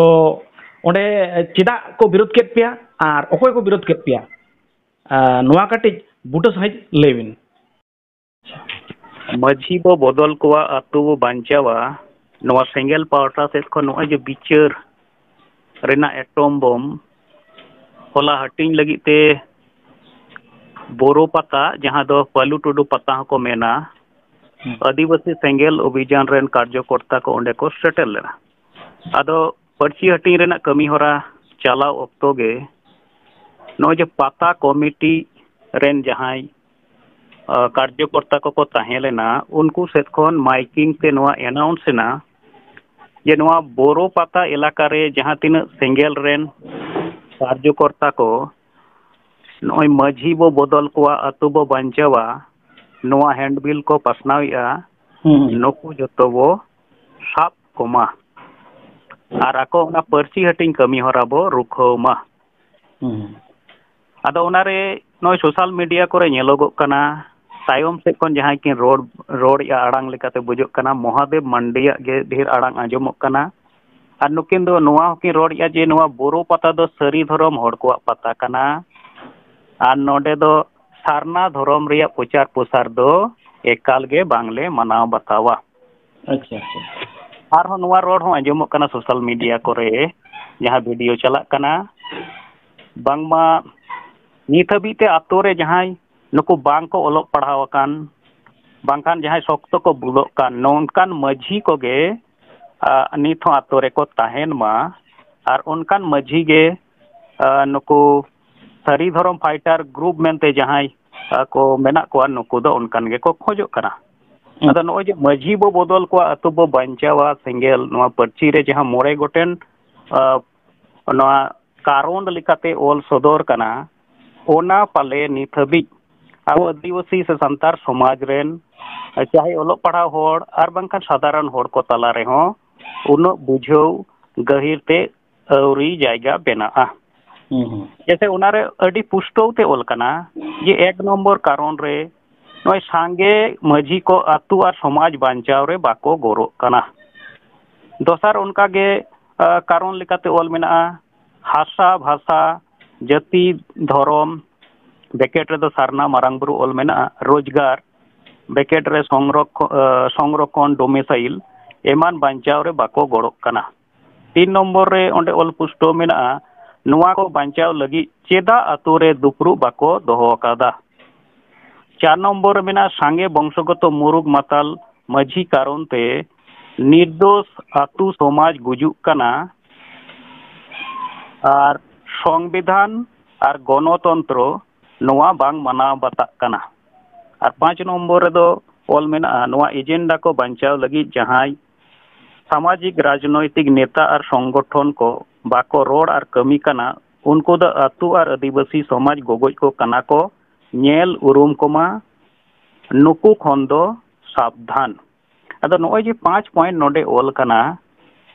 ᱚᱸᱰᱮ ᱪᱮᱫᱟᱜ ᱠᱚ ᱵᱤᱨᱳᱫ ᱠᱮᱫ ᱯᱮᱭᱟ ᱟᱨ ᱚᱠᱚᱭ ᱠᱚ ᱵᱤᱨᱳᱫ ᱠᱮᱫ ᱯᱮᱭᱟ? ᱟᱸ, ᱱᱚᱣᱟ ᱠᱟᱹᱴᱤᱡ ᱵᱩᱴᱟᱹ ᱥᱟᱺᱦᱤᱡ ᱞᱟᱹᱭ ᱵᱤᱱ᱾ ᱢᱟᱹᱡᱷᱤ ᱵᱚ ᱵᱚᱫᱚᱞ ᱠᱚᱣᱟ, ᱟᱹᱛᱩ ᱵᱚ ᱵᱟᱧᱪᱟᱣᱟ, ᱱᱚᱣᱟ ᱥᱮᱸᱜᱮᱞ ᱯᱟᱦᱴᱟ ᱥᱮᱫ ᱠᱷᱚᱱ ᱱᱚᱜᱼᱚᱭ ᱡᱮ ᱵᱤᱪᱟᱹᱨ ᱨᱮᱱᱟᱜ ᱮᱴᱚᱢ ᱵᱚᱢ ᱦᱚᱞᱟ ᱦᱟᱹᱴᱤᱧ ᱞᱟᱹᱜᱤᱫ ᱛᱮ ᱵᱳᱨᱳ ᱯᱟᱛᱟ, ᱡᱟᱦᱟᱸ ᱫᱚ ᱯᱟᱹᱞᱩ ᱴᱩᱰᱩ ᱯᱟᱛᱟ ᱦᱚᱸᱠᱚ ᱢᱮᱱᱟ, ᱦᱩᱸ᱾ ᱟᱹᱫᱤᱵᱟᱹᱥᱤ ᱥᱮᱸᱜᱮᱞ ᱚᱵᱷᱤᱡᱟᱱ ᱨᱮᱱ ᱠᱟᱨᱡᱚᱠᱚᱨᱛᱟ ᱠᱚ ᱚᱸᱰᱮ ᱠᱚ ᱥᱮᱴᱮᱨ ᱞᱮᱱᱟ᱾ ᱟᱫᱚ ᱯᱟᱹᱨᱥᱤ ᱦᱟᱹᱴᱤᱧ ᱨᱮᱱᱟᱜ ᱠᱟᱹᱢᱤ ᱦᱚᱨᱟ ᱪᱟᱞᱟᱣ ᱚᱠᱛᱚ ᱜᱮ ᱱᱚᱜᱼᱚᱭ ᱡᱮ ᱯᱟᱛᱟ ᱠᱚᱢᱤᱴᱤ ᱨᱮᱱ ᱡᱟᱦᱟᱸᱭ, ᱟ, ᱠᱟᱨᱡᱚᱠᱚᱨᱛᱟ ᱠᱚᱠᱚ ᱛᱟᱦᱮᱸ ᱞᱮᱱᱟ, ᱩᱱᱠᱩ ᱥᱮᱫ ᱠᱷᱚᱱ ᱢᱟᱭᱠᱤᱝ ᱛᱮ ᱱᱚᱣᱟ ᱮᱱᱟᱣᱩᱱᱥ ᱮᱱᱟ ᱡᱮ ᱱᱚᱣᱟ ᱵᱳᱨᱳ ᱯᱟᱛᱟ ᱮᱞᱟᱠᱟ ᱨᱮ ᱡᱟᱦᱟᱸ ᱛᱤᱱᱟᱹᱜ ᱥᱮᱸᱜᱮᱞ ᱨᱮᱱ ᱠᱟᱨᱡᱚᱠᱚᱨᱛᱟ ᱠᱚ ᱱᱚᱜᱼᱚᱭ ᱢᱟᱹᱡᱷᱤ ᱵᱚ ᱵᱚᱫᱚᱞ ᱠᱚᱣᱟ, ᱟᱹᱛᱩ ᱵᱚ ᱵᱟᱧᱪᱟᱣᱟ, ᱱᱚᱣᱟ ᱦᱮᱱᱰᱵᱤᱞ ᱠᱚ ᱯᱟᱥᱱᱟᱣᱮᱫᱼᱟ, ᱦᱩᱸ, ᱦᱩᱸ᱾ ᱱᱩᱠᱩ ᱡᱚᱛᱚ ᱵᱚ ᱥᱟᱵ ᱠᱚᱢᱟ᱾ ᱟᱨ ᱟᱠᱚ ᱚᱱᱟ ᱯᱟᱹᱨᱥᱤ ᱦᱟᱹᱴᱤᱧ ᱠᱟᱹᱢᱤ ᱦᱚᱨᱟ ᱵᱚ ᱨᱩᱠᱷᱟᱹᱣ ᱢᱟ᱾ ᱦᱩᱸ᱾ ᱟᱫᱚ ᱚᱱᱟᱨᱮ ᱱᱚᱜᱼᱚᱭ ᱥᱳᱥᱟᱞ ᱢᱤᱰᱤᱭᱟ ᱠᱚᱨᱮ ᱧᱮᱞᱚᱜᱚᱜ ᱠᱟᱱᱟ, ᱛᱟᱭᱚᱢ ᱥᱮᱫ ᱠᱷᱚᱱ ᱡᱟᱦᱟᱸᱭ ᱠᱤᱱ ᱨᱚᱲ, ᱨᱚᱲᱮᱫᱼᱟ, ᱟᱲᱟᱝ ᱞᱮᱠᱟᱛᱮ ᱵᱩᱡᱩᱜ ᱠᱟᱱᱟ, ᱢᱚᱦᱟᱫᱮᱵ ᱢᱟᱱᱰᱤᱭᱟᱜ ᱜᱮ ᱰᱷᱮᱨ ᱟᱲᱟᱝ ᱟᱸᱡᱚᱢᱚᱜ ᱠᱟᱱᱟ᱾ ᱟᱨ ᱱᱩᱠᱤᱱ ᱫᱚ ᱱᱚᱣᱟ ᱦᱚᱸᱠᱤᱱ ᱨᱚᱲᱮᱫᱼᱟ ᱡᱮ ᱱᱚᱣᱟ ᱵᱳᱨᱳ ᱯᱟᱛᱟ ᱫᱚ ᱥᱟᱹᱨᱤ ᱫᱷᱚᱨᱚᱢ ᱦᱚᱲ ᱠᱚᱣᱟᱜ ᱯᱟᱛᱟ ᱠᱟᱱᱟ᱾ ᱟᱨ ᱱᱚᱰᱮ ᱫᱚ ᱥᱟᱨᱱᱟ ᱫᱷᱚᱨᱚᱢ ᱨᱮᱭᱟᱜ ᱯᱨᱚᱪᱟᱨ ᱯᱨᱚᱥᱟᱨ ᱫᱚ ᱮᱠᱟᱞ ᱜᱮ ᱵᱟᱝᱞᱮ ᱢᱟᱱᱟᱣ ᱵᱟᱛᱟᱣᱟ᱾ ᱟᱪᱪᱷᱟ, ᱟᱪᱪᱷᱟ᱾ ᱟᱨᱦᱚᱸ ᱱᱚᱣᱟ ᱨᱚᱲ ᱦᱚᱸ ᱟᱸᱡᱚᱢᱚᱜ ᱠᱟᱱᱟ ᱥᱳᱥᱟᱞ ᱢᱤᱰᱤᱭᱟ ᱠᱚᱨᱮ, ᱡᱟᱦᱟᱸ ᱵᱷᱤᱰᱤᱭᱳ ᱪᱟᱞᱟᱜ ᱠᱟᱱᱟ, ᱵᱟᱝᱢᱟ ᱱᱤᱛ ᱦᱟᱹᱵᱤᱡ ᱛᱮ ᱟᱛᱳ ᱨᱮ ᱡᱟᱦᱟᱸᱭ ᱱᱩᱠᱩ ᱵᱟᱝ ᱠᱚ ᱚᱞᱚᱜ ᱯᱟᱲᱦᱟᱣ ᱟᱠᱟᱱ, ᱵᱟᱝᱠᱷᱟᱱ ᱡᱟᱦᱟᱸᱭ ᱥᱚᱠᱛᱚ ᱠᱚ ᱵᱩᱞᱚᱜ ᱠᱟᱱ, ᱱᱚᱝᱠᱟᱱ ᱢᱟᱹᱡᱷᱤ ᱠᱚᱜᱮ, ᱟ, ᱱᱤᱛ ᱦᱚᱸ ᱟᱛᱳ ᱨᱮᱠᱚ ᱛᱟᱦᱮᱱ ᱢᱟ᱾ ᱟᱨ ᱚᱱᱠᱟᱱ ᱢᱟᱹᱡᱷᱤ ᱜᱮ, ᱟ, ᱱᱩᱠᱩ ᱥᱟᱹᱨᱤ ᱫᱷᱚᱨᱚᱢ ᱯᱷᱟᱭᱴᱟᱨ ᱜᱨᱩᱯ ᱢᱮᱱᱛᱮ ᱡᱟᱦᱟᱸᱭ, ᱟ, ᱠᱚ ᱢᱮᱱᱟᱜ ᱠᱚᱣᱟ, ᱱᱩᱠᱩ ᱫᱚ ᱚᱱᱠᱟᱱ ᱜᱮᱠᱚ ᱠᱷᱚᱡᱚᱜ ᱠᱟᱱᱟ᱾ ᱦᱩᱸ᱾ ᱟᱫᱚ ᱱᱚᱜᱼᱚᱭ ᱡᱮ ᱢᱟᱹᱡᱷᱤ ᱵᱚ ᱵᱚᱫᱚᱞ ᱠᱚᱣᱟ, ᱟᱹᱛᱩ ᱵᱚ ᱵᱟᱧᱪᱟᱣᱟ, ᱥᱮᱸᱜᱮᱞ ᱱᱚᱣᱟ ᱯᱟᱹᱨᱥᱤ ᱨᱮ ᱡᱟᱦᱟᱸ ᱢᱚᱬᱮ ᱜᱚᱴᱮᱱ, ᱟ, ᱱᱚᱣᱟ ᱠᱟᱨᱚᱱ ᱞᱮᱠᱟᱛᱮ ᱚᱞ ᱥᱚᱫᱚᱨ ᱠᱟᱱᱟ, ᱚᱱᱟ ᱯᱟᱞᱮ ᱱᱤᱛ ᱦᱟᱹᱵᱤᱡ ᱟᱵᱚ ᱟᱹᱫᱤᱵᱟᱹᱥᱤ ᱥᱮ ᱥᱟᱱᱛᱟᱲ ᱥᱚᱢᱟᱡᱽ ᱨᱮᱱ, ᱪᱟᱦᱮ ᱚᱞᱚᱜ ᱯᱟᱲᱦᱟᱣ ᱦᱚᱲ ᱟᱨ ᱵᱟᱝᱠᱷᱟᱱ ᱥᱟᱫᱷᱟᱨᱚᱱ ᱦᱚᱲ ᱠᱚ ᱛᱟᱞᱟ ᱨᱮᱦᱚᱸ ᱩᱱᱟᱹᱜ ᱵᱩᱡᱷᱟᱹᱣ ᱜᱟᱹᱦᱤᱨ ᱛᱮ ᱟᱹᱣᱨᱤ ᱡᱟᱭᱜᱟ ᱵᱮᱱᱟᱜᱼᱟ᱾ ᱦᱩᱸ, ᱦᱩᱸ᱾ ᱡᱮᱥᱮ ᱚᱱᱟᱨᱮ ᱟᱹᱰᱤ ᱯᱩᱥᱴᱟᱹᱣ ᱛᱮ ᱚᱞ ᱠᱟᱱᱟ ᱡᱮ ᱮᱠ ᱱᱚᱢᱵᱚᱨ ᱠᱟᱨᱚᱱ ᱨᱮ ᱱᱚᱜᱼᱚᱭ ᱥᱟᱸᱜᱮ ᱢᱟᱹᱡᱷᱤ ᱠᱚ ᱟᱹᱛᱩ ᱟᱨ ᱥᱚᱢᱟᱡᱽ ᱵᱟᱧᱪᱟᱣ ᱨᱮ ᱵᱟᱠᱚ ᱜᱚᱨᱚᱜ ᱠᱟᱱᱟ᱾ ᱫᱚᱥᱟᱨ ᱚᱱᱠᱟ ᱜᱮ, ᱟ, ᱠᱟᱨᱚᱱ ᱞᱮᱠᱟᱛᱮ ᱚᱞ ᱢᱮᱱᱟᱜᱼᱟ, ᱦᱟᱥᱟ, ᱵᱷᱟᱥᱟ, ᱡᱟᱹᱛᱤ, ᱫᱷᱚᱨᱚᱢ, ᱵᱮᱠᱮᱴ ᱨᱮᱫᱚ ᱥᱟᱨᱱᱟ ᱢᱟᱨᱟᱝ ᱵᱩᱨᱩ ᱚᱞ ᱢᱮᱱᱟᱜᱼᱟ, ᱨᱳᱡᱽᱜᱟᱨ, ᱵᱮᱠᱮᱴ ᱨᱮ ᱥᱚᱝᱨᱚᱠᱠᱷᱚ-, ᱮ, ᱥᱚᱝᱨᱚᱠᱠᱷᱚᱱ, ᱰᱳᱢᱤᱥᱟᱭᱤᱞ ᱮᱢᱟᱱ ᱵᱟᱧᱪᱟᱣ ᱨᱮ ᱵᱟᱠᱚ ᱜᱚᱲᱚᱜ ᱠᱟᱱᱟ᱾ ᱛᱤᱱ ᱱᱚᱢᱵᱚᱨ ᱨᱮ ᱚᱸᱰᱮ ᱚᱞ ᱯᱩᱥᱴᱟᱹᱣ ᱢᱮᱱᱟᱜᱼᱟ, ᱱᱚᱣᱟ ᱠᱚ ᱵᱟᱧᱪᱟᱣ ᱞᱟᱹᱜᱤᱫ ᱪᱮᱫᱟᱜ ᱟᱛᱳ ᱨᱮ ᱫᱩᱯᱲᱩᱵ ᱵᱟᱠᱚ ᱫᱚᱦᱚ ᱟᱠᱟᱫᱟ? ᱪᱟᱨ ᱱᱚᱢᱵᱚᱨ ᱨᱮ ᱢᱮᱱᱟᱜᱼᱟ, ᱥᱟᱸᱜᱮ ᱵᱚᱝᱥᱚᱜᱚᱛᱚ ᱢᱩᱨᱩᱠ ᱢᱟᱛᱟᱞ ᱢᱟᱹᱡᱷᱤ ᱠᱟᱨᱚᱱ ᱛᱮ ᱱᱤᱨᱫᱳᱥ ᱟᱛᱳ ᱥᱚᱢᱟᱡᱽ ᱜᱩᱡᱩᱜ ᱠᱟᱱᱟ ᱟᱨ ᱥᱚᱝᱵᱤᱫᱷᱟᱱ ᱟᱨ ᱜᱚᱱᱚᱛᱚᱱᱛᱨᱚ ᱱᱚᱣᱟ ᱵᱟᱝ ᱢᱟᱱᱟᱣ ᱵᱟᱛᱟᱜ ᱠᱟᱱᱟ᱾ ᱟᱨ ᱯᱟᱸᱪ ᱱᱚᱢᱵᱚᱨ ᱨᱮᱫᱚ ᱚᱞ ᱢᱮᱱᱟᱜᱼᱟ, ᱱᱚᱣᱟ ᱮᱡᱮᱱᱰᱟ ᱠᱚ ᱵᱟᱧᱪᱟᱣ ᱞᱟᱹᱜᱤᱫ ᱡᱟᱦᱟᱸᱭ ᱥᱟᱢᱟᱡᱤᱠ ᱨᱟᱡᱽᱱᱳᱭᱛᱤᱠ ᱱᱮᱛᱟ ᱟᱨ ᱥᱚᱝᱜᱚᱴᱷᱚᱱ ᱠᱚ ᱵᱟᱠᱚ ᱨᱚᱲ ᱟᱨ ᱠᱟᱹᱢᱤ ᱠᱟᱱᱟ, ᱩᱱᱠᱩ ᱫᱚ ᱟᱹᱛᱩ ᱟᱨ ᱟᱹᱫᱤᱵᱟᱹᱥᱤ ᱥᱚᱢᱟᱡᱽ ᱜᱚᱜᱚᱡ ᱠᱚ ᱠᱟᱱᱟ ᱠᱚ, ᱧᱮᱞ ᱩᱨᱩᱢ ᱠᱚᱢᱟ ᱱᱩᱠᱩ ᱠᱷᱚᱱ ᱫᱚ ᱥᱟᱵᱫᱷᱟᱱ᱾ ᱟᱫᱚ ᱱᱚᱜᱼᱚᱭ ᱡᱮ ᱯᱟᱸᱪ ᱯᱚᱭᱮᱱᱴ ᱱᱚᱰᱮ ᱚᱞ ᱠᱟᱱᱟ,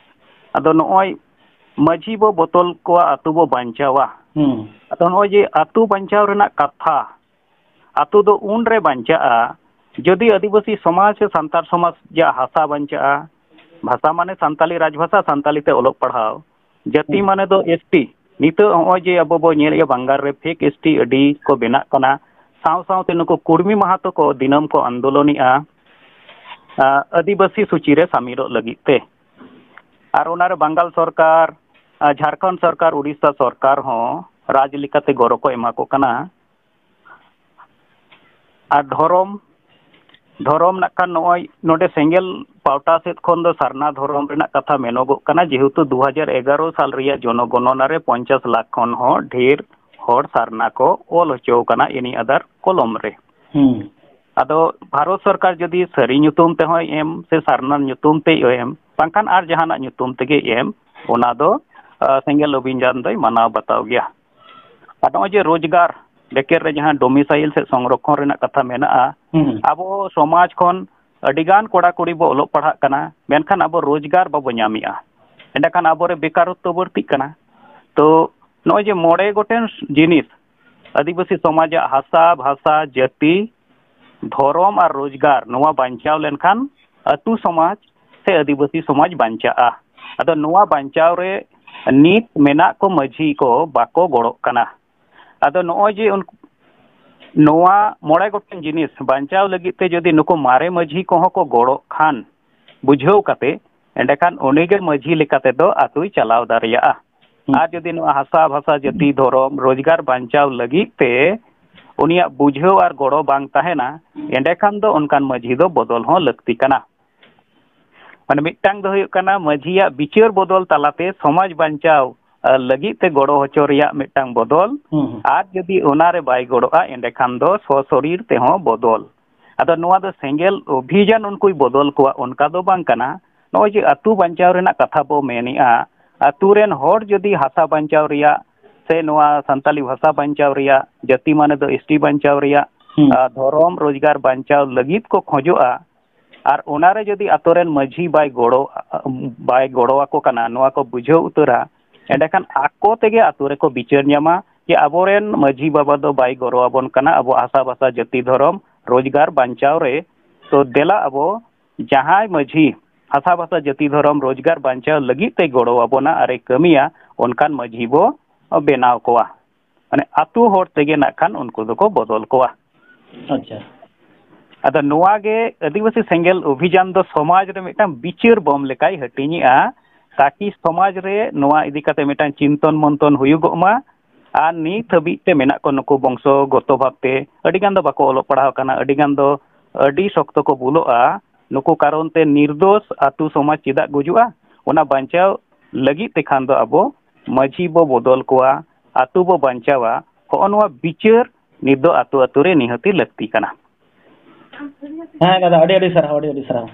ᱟᱫᱚ ᱱᱚᱜᱼᱚᱭ ᱢᱟᱹᱡᱷᱤ ᱵᱚ ᱵᱚᱛᱚᱞ ᱠᱚᱣᱟ, ᱟᱹᱛᱩ ᱵᱚ ᱵᱟᱧᱪᱟᱣᱟ᱾ ᱦᱩᱸ᱾ ᱟᱫᱚ ᱱᱚᱜᱼᱚᱭ ᱡᱮ ᱟᱹᱛᱩ ᱵᱟᱧᱪᱟᱣ ᱨᱮᱱᱟᱜ ᱠᱟᱛᱷᱟ, ᱟᱹᱛᱩ ᱫᱚ ᱩᱱ ᱨᱮ ᱵᱟᱧᱪᱟᱜᱼᱟ, ᱡᱩᱫᱤ ᱟᱹᱫᱤᱵᱟᱹᱥᱤ ᱥᱚᱢᱟᱡᱽ ᱥᱮ ᱥᱟᱱᱛᱟᱲ ᱥᱚᱢᱟᱡᱽ ᱨᱮᱭᱟᱜ ᱦᱟᱥᱟ ᱵᱟᱧᱪᱟᱜᱼᱟ, ᱵᱷᱟᱥᱟ ᱢᱟᱱᱮ ᱥᱟᱱᱛᱟᱞᱤ ᱨᱟᱡᱽᱵᱷᱟᱥᱟ, ᱥᱟᱱᱛᱟᱞᱤ ᱛᱮ ᱚᱞᱚᱜ ᱯᱟᱲᱦᱟᱣ, ᱡᱟᱹᱛᱤ ᱦᱩᱸ᱾ ᱢᱟᱱᱮ ᱫᱚ ᱮᱥ ᱴᱤ᱾ ᱱᱤᱛᱚᱜ ᱱᱚᱜᱼᱚᱭ ᱡᱮ ᱟᱵᱚ ᱵᱚ ᱧᱮᱞᱮᱫᱼᱟ, ᱵᱟᱝᱜᱟᱞ ᱨᱮ ᱯᱷᱮᱠ ᱮᱥ ᱴᱤ ᱟᱹᱰᱤ ᱠᱚ ᱵᱮᱱᱟᱜ ᱠᱟᱱᱟ, ᱥᱟᱶ ᱥᱟᱶᱛᱮ ᱱᱩᱠᱩ ᱠᱩᱲᱢᱤ ᱢᱟᱦᱟᱛᱚ ᱠᱚ ᱫᱤᱱᱟᱹᱢ ᱠᱚ ᱟᱱᱫᱳᱞᱚᱱᱮᱜᱼᱟ, ᱟ, ᱟᱹᱫᱤᱵᱟᱹᱥᱤ ᱥᱩᱪᱤ ᱨᱮ ᱥᱟᱢᱤᱞᱚᱜ ᱞᱟᱹᱜᱤᱫ ᱛᱮ᱾ ᱟᱨ ᱚᱱᱟᱨᱮ ᱵᱟᱝᱜᱟᱞ ᱥᱚᱨᱠᱟᱨ, ᱟ, ᱡᱷᱟᱲᱠᱷᱚᱸᱰ ᱥᱚᱨᱠᱟᱨ, ᱩᱲᱤᱥᱥᱟ ᱥᱚᱨᱠᱟᱨ ᱦᱚᱸ ᱨᱟᱡᱽ ᱞᱮᱠᱟᱛᱮ ᱜᱚᱲᱚ ᱠᱚ ᱮᱢᱟ ᱠᱚ ᱠᱟᱱᱟ᱾ ᱟᱨ ᱫᱷᱚᱨᱚᱢ, ᱫᱷᱚᱨᱚᱢ ᱱᱟᱜ ᱠᱷᱟᱱ ᱱᱚᱜᱼᱚᱭ ᱱᱚᱰᱮ ᱥᱮᱸᱜᱮᱞ ᱯᱟᱣᱴᱟ ᱥᱮᱫ ᱠᱷᱚᱱ ᱫᱚ ᱥᱟᱨᱱᱟ ᱫᱷᱚᱨᱚᱢ ᱨᱮᱱᱟᱜ ᱠᱟᱛᱷᱟ ᱢᱮᱱᱚᱜᱚᱜ ᱠᱟᱱᱟ, ᱡᱮᱦᱮᱛᱩ ᱫᱩ ᱦᱟᱡᱟᱨ ᱮᱜᱟᱨᱚ ᱥᱟᱞ ᱨᱮᱭᱟᱜ ᱡᱚᱱᱚᱜᱚᱱᱚᱱᱟ ᱨᱮ ᱯᱚᱧᱪᱟᱥ ᱞᱟᱠᱷ ᱠᱷᱚᱱ ᱦᱚᱸ ᱰᱷᱮᱨ ᱦᱚᱲ ᱥᱟᱨᱱᱟ ᱠᱚ ᱚᱞ ᱦᱚᱪᱚ ᱟᱠᱟᱱᱟ ᱮᱱᱤ ᱟᱫᱟᱨ ᱠᱚᱞᱚᱢ ᱨᱮ᱾ ᱦᱩᱸ᱾ ᱟᱫᱚ ᱵᱷᱟᱨᱚᱛ ᱥᱚᱨᱠᱟᱨ ᱡᱩᱫᱤ ᱥᱟᱹᱨᱤ ᱧᱩᱛᱩᱢ ᱛᱮᱦᱚᱸᱭ ᱮᱢ ᱥᱮ ᱥᱟᱨᱱᱟ ᱧᱩᱛᱩᱢ ᱛᱮᱭ ᱮᱢ, ᱵᱟᱝᱠᱷᱟᱱ ᱟᱨ ᱡᱟᱦᱟᱱᱟᱜ ᱧᱩᱛᱩᱢ ᱛᱮᱜᱮ ᱮᱢ, ᱚᱱᱟ ᱫᱚ, ᱟ, ᱥᱮᱸᱜᱮᱞ ᱚᱵᱷᱤᱡᱟᱱ ᱫᱚᱭ ᱢᱟᱱᱟᱣ ᱵᱟᱛᱟᱣ ᱜᱮᱭᱟ᱾ ᱟᱨ ᱱᱚᱜᱼᱚᱭ ᱡᱮ ᱨᱳᱡᱽᱜᱟᱨ ᱵᱮᱠᱮᱴ ᱨᱮ ᱡᱟᱦᱟᱸ ᱰᱳᱢᱤᱥᱟᱭᱤᱞ ᱥᱮ ᱥᱚᱝᱨᱚᱠᱠᱷᱚᱱ ᱨᱮᱱᱟᱜ ᱠᱟᱛᱷᱟ ᱢᱮᱱᱟᱜᱼᱟ, ᱦᱩᱸ᱾ ᱟᱵᱚ ᱥᱚᱢᱟᱡᱽ ᱠᱷᱚᱱ ᱟᱹᱰᱤᱜᱟᱱ ᱠᱚᱲᱟ ᱠᱩᱲᱤ ᱵᱚ ᱚᱞᱚᱜ ᱯᱟᱲᱦᱟᱜ ᱠᱟᱱᱟ, ᱢᱮᱱᱠᱷᱟᱱ ᱟᱵᱚ ᱨᱳᱡᱽᱜᱟᱨ ᱵᱟᱵᱚ ᱧᱟᱢᱮᱜᱼᱟ᱾ ᱮᱸᱰᱮᱠᱷᱟᱱ ᱟᱵᱚᱨᱮ ᱵᱮᱠᱟᱨᱚᱛᱛᱚ ᱵᱟᱹᱲᱛᱤᱜ ᱠᱟᱱᱟ᱾ ᱛᱚ ᱱᱚᱜᱼᱚᱭ ᱡᱮ ᱢᱚᱬᱮ ᱜᱚᱴᱮᱱ ᱡᱤᱱᱤᱥ, ᱟᱹᱫᱤᱵᱟᱹᱥᱤ ᱥᱚᱢᱟᱡᱟᱜ ᱦᱟᱥᱟ, ᱵᱷᱟᱥᱟ, ᱡᱟᱹᱛᱤ, ᱫᱷᱚᱨᱚᱢ ᱟᱨ ᱨᱳᱡᱽᱜᱟᱨ, ᱱᱚᱣᱟ ᱵᱟᱧᱪᱟᱣ ᱞᱮᱱᱠᱷᱟᱱ ᱟᱹᱛᱩ ᱥᱚᱢᱟᱡᱽ ᱥᱮ ᱟᱹᱫᱤᱵᱟᱹᱥᱤ ᱥᱚᱢᱟᱡᱽ ᱵᱟᱧᱪᱟᱜᱼᱟ᱾ ᱟᱫᱚ ᱱᱚᱣᱟ ᱵᱟᱧᱪᱟᱣ ᱨᱮ ᱱᱤᱛ ᱢᱮᱱᱟᱜ ᱠᱚ ᱢᱟᱹᱡᱷᱤ ᱠᱚ ᱵᱟᱠᱚ ᱜᱚᱲᱚᱜ ᱠᱟᱱᱟ᱾ ᱟᱫᱚ ᱱᱚᱜᱼᱚᱭ ᱡᱮ ᱩᱱᱠᱩ, ᱱᱚᱣᱟ ᱢᱚᱬᱮ ᱜᱚᱴᱮᱱ ᱡᱤᱱᱤᱥ ᱵᱟᱧᱪᱟᱣ ᱞᱟᱹᱜᱤᱫ ᱛᱮ ᱡᱩᱫᱤ ᱱᱩᱠᱩ ᱢᱟᱨᱮ ᱢᱟᱹᱡᱷᱤ ᱠᱚᱦᱚᱸ ᱠᱚ ᱜᱚᱲᱚᱜ ᱠᱷᱟᱱ, ᱵᱩᱡᱷᱟᱹᱣ ᱠᱟᱛᱮ, ᱮᱸᱰᱮᱠᱷᱟᱱ ᱩᱱᱤᱜᱮ ᱢᱟᱹᱡᱷᱤ ᱞᱮᱠᱟ ᱛᱮᱫᱚ ᱟᱹᱛᱩᱭ ᱪᱟᱞᱟᱣ ᱫᱟᱲᱮᱭᱟᱜᱼᱟ᱾ ᱦᱩᱸ᱾ ᱟᱨ ᱡᱩᱫᱤ ᱱᱚᱣᱟ ᱦᱟᱥᱟ ᱵᱷᱟᱥᱟ ᱡᱟᱹᱛᱤ ᱫᱷᱚᱨᱚᱢ ᱨᱳᱡᱽᱜᱟᱨ ᱵᱟᱧᱪᱟᱣ ᱞᱟᱹᱜᱤᱫ ᱛᱮ ᱩᱱᱤᱭᱟᱜ ᱵᱩᱡᱷᱟᱹᱣ ᱟᱨ ᱜᱚᱲᱚ ᱵᱟᱝ ᱛᱟᱦᱮᱱᱟ, ᱮᱸᱰᱮᱠᱷᱟᱱ ᱫᱚ ᱚᱱᱠᱟᱱ ᱢᱟᱹᱡᱷᱤ ᱫᱚ ᱵᱚᱫᱚᱞ ᱦᱚᱸ ᱞᱟᱹᱠᱛᱤ ᱠᱟᱱᱟ᱾ ᱢᱟᱱᱮ, ᱢᱤᱫᱴᱟᱝ ᱫᱚ ᱦᱩᱭᱩᱜ ᱠᱟᱱᱟ ᱢᱟᱹᱡᱷᱤᱭᱟᱜ ᱵᱤᱪᱟᱹᱨ ᱵᱚᱫᱚᱞ ᱛᱟᱞᱟᱛᱮ ᱥᱚᱢᱟᱡᱽ ᱵᱟᱧᱪᱟᱣ, ᱟ, ᱞᱟᱹᱜᱤᱫ ᱛᱮ ᱜᱚᱲᱚ ᱦᱚᱪᱚ ᱨᱮᱭᱟᱜ ᱢᱤᱫᱴᱟᱝ ᱵᱚᱫᱚᱞ᱾ ᱦᱩᱸ, ᱦᱩᱸ᱾ ᱟᱨ ᱡᱩᱫᱤ ᱚᱱᱟᱨᱮ ᱵᱟᱭ ᱜᱚᱲᱚᱜᱼᱟ, ᱮᱸᱰᱮᱠᱷᱟᱱ ᱫᱚ ᱥᱚᱥᱚᱨᱤᱨ ᱛᱮᱦᱚᱸ ᱵᱚᱫᱚᱞ᱾ ᱟᱫᱚ ᱱᱚᱣᱟ ᱫᱚ ᱥᱮᱸᱜᱮᱞ ᱚᱵᱷᱤᱡᱟᱱ ᱩᱱᱠᱩᱭ ᱵᱚᱫᱚᱞ ᱠᱚᱣᱟ, ᱚᱱᱠᱟ ᱫᱚ ᱵᱟᱝ ᱠᱟᱱᱟ᱾ ᱱᱚᱜᱼᱚᱭ ᱡᱮ ᱟᱹᱛᱩ ᱵᱟᱧᱪᱟᱣ ᱨᱮᱱᱟᱜ ᱠᱟᱛᱷᱟ ᱵᱚ ᱢᱮᱱᱮᱜᱼᱟ, ᱟᱹᱛᱩ ᱨᱮᱱ ᱦᱚᱲ ᱡᱩᱫᱤ ᱦᱟᱥᱟ ᱵᱟᱧᱪᱟᱣ ᱨᱮᱭᱟᱜ ᱥᱮ ᱱᱚᱣᱟ ᱥᱟᱱᱛᱟᱞᱤ ᱵᱷᱟᱥᱟ ᱵᱟᱧᱪᱟᱣ ᱨᱮᱭᱟᱜ, ᱡᱟᱹᱛᱤ ᱢᱟᱱᱮ ᱫᱚ ᱮᱥ ᱴᱤ ᱵᱟᱧᱪᱟᱣ ᱨᱮᱭᱟᱜ, ᱦᱩᱸ᱾ ᱟ, ᱫᱷᱚᱨᱚᱢ ᱨᱳᱡᱽᱜᱟᱨ ᱵᱟᱧᱪᱟᱣ ᱞᱟᱹᱜᱤᱫ ᱠᱚ ᱠᱷᱚᱡᱚᱜᱼᱟ, ᱟᱨ ᱚᱱᱟᱨᱮ ᱡᱩᱫᱤ ᱟᱛᱳ ᱨᱮᱱ ᱢᱟᱹᱡᱷᱤ ᱵᱟᱭ ᱜᱚᱲᱚ, ᱵᱟᱭ ᱜᱚᱲᱚ ᱟᱠᱚ ᱠᱟᱱᱟ, ᱱᱚᱣᱟ ᱠᱚ ᱵᱩᱡᱷᱟᱹᱣ ᱩᱛᱟᱹᱨᱟ, ᱮᱸᱰᱮᱠᱷᱟᱱ ᱟᱠᱚ ᱛᱮᱜᱮ ᱟᱛᱳ ᱨᱮᱠᱚ ᱵᱤᱪᱟᱹᱨ ᱧᱟᱢᱟ ᱡᱮ ᱟᱵᱚᱨᱮᱱ ᱢᱟᱹᱡᱷᱤ ᱵᱟᱵᱟ ᱫᱚ ᱵᱟᱭ ᱜᱚᱲᱚ ᱟᱵᱚᱱ ᱠᱟᱱᱟ ᱟᱵᱚ ᱦᱟᱥᱟ ᱵᱷᱟᱥᱟ ᱡᱟᱹᱛᱤ ᱫᱷᱚᱨᱚᱢ ᱨᱳᱡᱽᱜᱟᱨ ᱵᱟᱧᱪᱟᱣ ᱨᱮ᱾ ᱛᱚ ᱫᱮᱞᱟ ᱟᱵᱚ ᱡᱟᱦᱟᱸᱭ ᱢᱟᱹᱡᱷᱤ ᱦᱟᱥᱟ ᱵᱷᱟᱥᱟ ᱡᱟᱹᱛᱤ ᱫᱷᱚᱨᱚᱢ ᱨᱳᱡᱽᱜᱟᱨ ᱵᱟᱧᱪᱟᱣ ᱞᱟᱹᱜᱤᱫ ᱛᱮ ᱜᱚᱲᱚ ᱟᱵᱚᱱᱟ ᱟᱨᱮ ᱠᱟᱹᱢᱤᱭᱟ, ᱚᱱᱠᱟᱱ ᱢᱟᱹᱡᱷᱤ ᱵᱚ ᱵᱮᱱᱟᱣ ᱠᱚᱣᱟ᱾ ᱢᱟᱱᱮ ᱟᱹᱛᱩ ᱦᱚᱲ ᱛᱮᱜᱮ ᱱᱟᱜ ᱠᱷᱟᱱ ᱩᱱᱠᱩ ᱫᱚᱠᱚ ᱵᱚᱫᱚᱞ ᱠᱚᱣᱟ᱾ ᱟᱪᱪᱷᱟ᱾ ᱟᱫᱚ ᱱᱚᱣᱟ ᱜᱮ ᱟᱹᱫᱤᱵᱟᱹᱥᱤ ᱥᱮᱸᱜᱮᱞ ᱚᱵᱷᱤᱡᱟᱱ ᱫᱚ ᱥᱚᱢᱟᱡᱽ ᱨᱮ ᱢᱤᱫᱴᱟᱝ ᱵᱤᱪᱟᱹᱨ ᱵᱚᱢ ᱞᱮᱠᱟᱭ ᱦᱟᱹᱴᱤᱧᱮᱜᱼᱟ, ᱛᱟᱠᱤ ᱥᱚᱢᱟᱡᱽ ᱨᱮ ᱱᱚᱣᱟ ᱤᱫᱤ ᱠᱟᱛᱮ ᱢᱤᱫᱴᱟᱝ ᱪᱤᱱᱛᱚᱱ ᱢᱚᱱᱛᱚᱱ ᱦᱩᱭᱩᱜᱚᱜ ᱢᱟ᱾ ᱟᱨ ᱱᱤᱛ ᱦᱟᱹᱵᱤᱡ ᱛᱮ ᱢᱮᱱᱟᱜ ᱠᱚ ᱱᱩᱠᱩ ᱵᱚᱝᱥᱚᱜᱚᱛᱚ ᱵᱷᱟᱵᱽ ᱛᱮ ᱟᱹᱰᱤ ᱜᱟᱱ ᱫᱚ ᱵᱟᱠᱚ ᱚᱞᱚᱜ ᱯᱟᱲᱦᱟᱣ ᱠᱟᱱᱟ, ᱟᱹᱰᱤ ᱜᱟᱱ ᱫᱚ ᱟᱹᱰᱤ ᱥᱚᱠᱛᱚ ᱠᱚ ᱵᱷᱩᱞᱚᱜᱼᱟ᱾ ᱱᱩᱠᱩ ᱠᱟᱨᱚᱱ ᱛᱮ ᱱᱤᱨᱫᱳᱥ ᱟᱹᱛᱩ ᱥᱚᱢᱟᱡᱽ ᱪᱮᱫᱟᱜ ᱜᱩᱡᱩᱜᱼᱟ? ᱚᱱᱟ ᱵᱟᱧᱪᱟᱣ ᱞᱟᱹᱜᱤᱫ ᱛᱮᱠᱷᱟᱱ ᱫᱚ ᱟᱵᱚ ᱢᱟᱹᱡᱷᱤ ᱵᱚ ᱵᱚᱫᱚᱞ ᱠᱚᱣᱟ, ᱟᱹᱛᱩ ᱵᱚ ᱵᱟᱧᱪᱟᱣᱟ᱾ ᱦᱚᱸᱜᱼᱚ ᱱᱚᱣᱟ ᱵᱤᱪᱟᱹᱨ ᱱᱤᱛ ᱫᱚ ᱟᱹᱛᱩ ᱟᱹᱛᱩ ᱨᱮ ᱱᱤᱦᱟᱹᱛᱤ ᱞᱟᱹᱠᱛᱤ ᱠᱟᱱᱟ᱾ ᱦᱮᱸ ᱫᱟᱫᱟ, ᱟᱹᱰᱤ ᱟᱹᱰᱤ ᱥᱟᱨᱦᱟᱣ, ᱟᱹᱰᱤ ᱟᱹᱰᱤ ᱥᱟᱨᱦᱟᱣ᱾